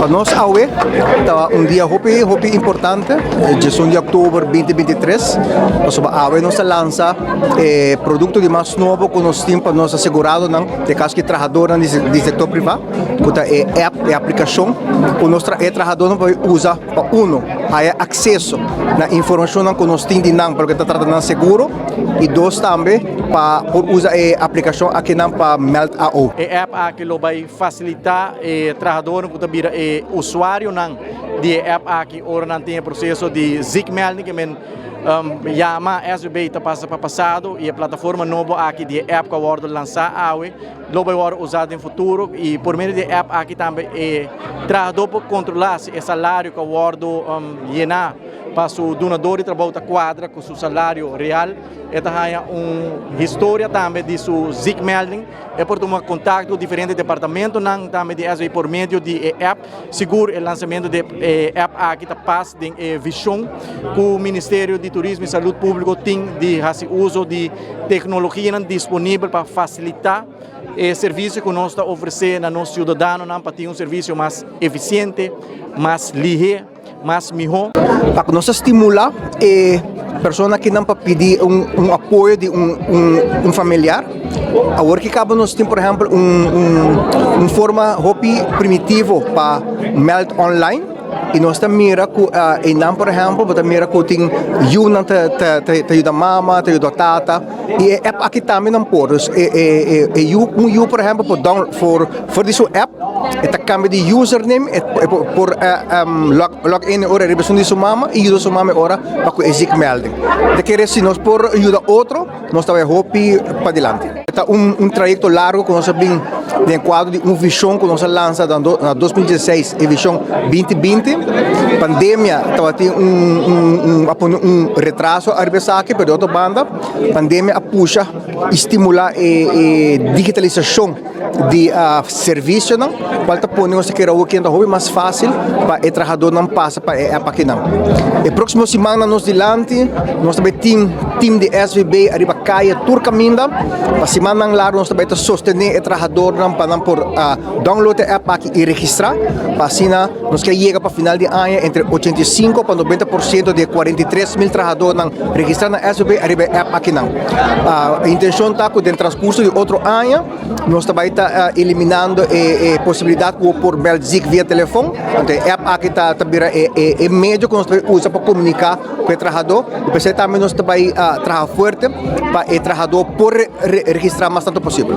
Pa nos awe ta un dia hopi hopi importante, 11 di òktober 2023, pasobra awe nos a lansa e produkto di mas nobo ku nos tin pa nos aseguradonan, den kaso ki trahadornan di sektor privá, ku ta e app, e aplikashon ku nos e trahadornan por usa pa uno haya akseso na informashonnan ku nos tin di nan pa loke ta trata nan seguro i dos tambe pa por usa e aplikashon akinan pa meld AO. E app aki lo bai fasilitá e trahadornan ku ta bira e usuarionan di e app aki ora nan tin e proseso di ziekmelding ke men yama SVB ta pasa pa pasado i e plataforma nobo aki di e app ku a wòrdu lansá awe lo bai wòrdu usá den futuro i por medio di e app aki tambe e trahadó por kontrolá si e salario ku a wòrdu yená pa su dunadó di trabou ta kuadra ku su salario real. E ta haña un historia tambe di su ziekmelding. E por tuma kontakto ku diferente departamentonan tambe di SW por medio di e app. Sigur e lansamentu di e app aki ta pas den e vishon ku Ministerio di Turismo i Salud Públiko tin di hasi uso di teknologianan disponibel pa fasilitá e servisio ku nos ta ofresé na nos siudadanonan pa tin un servisio mas efisiente, mas lihé. Mas mihó. Pa ku nos ta stimulá e persona kinan pa pidi un un apoyo di un un familiar. Awor ki kaba nos tin por ehèmpel un un un forma hopi primitivo pa mèld online i nos ta mira ku einan por ehèmpel bo ta mira ku tin yunan ta ta ta yuda mama, ta yuda tata i e app aki tambe nan por. Dus e e e yu un yu por ehèmpel por down for for di su app. E ta cambia di username, e por log in ora riba esun di su mama y yuda su mama e ora pa cu e ziekmelding. Ta kere si nos por yuda otro, nos ta bay hopi padilanti. E ta un trayecto largo cu nos a bin den cuadro di un vision cu nos a lansa na 2016, e vision 2020. Pandemia tabatin un a pone un retraso ariba esaki, pero di otro banda pandemia a pusha y stimula e digitalisacion. Di servisionan cual ta pone nos ta kere awor kende hopi mas facil pa e trahadornan pasa pa e app akinan. E proximo simannan nos dilanti nos ta bay tin team di SVB ariba caye tur caminda pa simannan largo nos ta bay ta sostene e trahadornan pa nan por download e app aki y registra pa asina nos ke yega pa final di aña entre 85 pa 90% di e 43 mil trahadornan registra na SVB ariba e app akinan. E intencion ta cu den transcurso di otro aña nos ta bai ta eliminando e posibilidad cu bo por bel ziek via telefon. Anto e app aki ta bira e medio cu nos ta bai usa pa comunica cu e trahador. Y p'esei tambe nos ta bai traha fuerte pa e trahador por registra mas tanto posibel.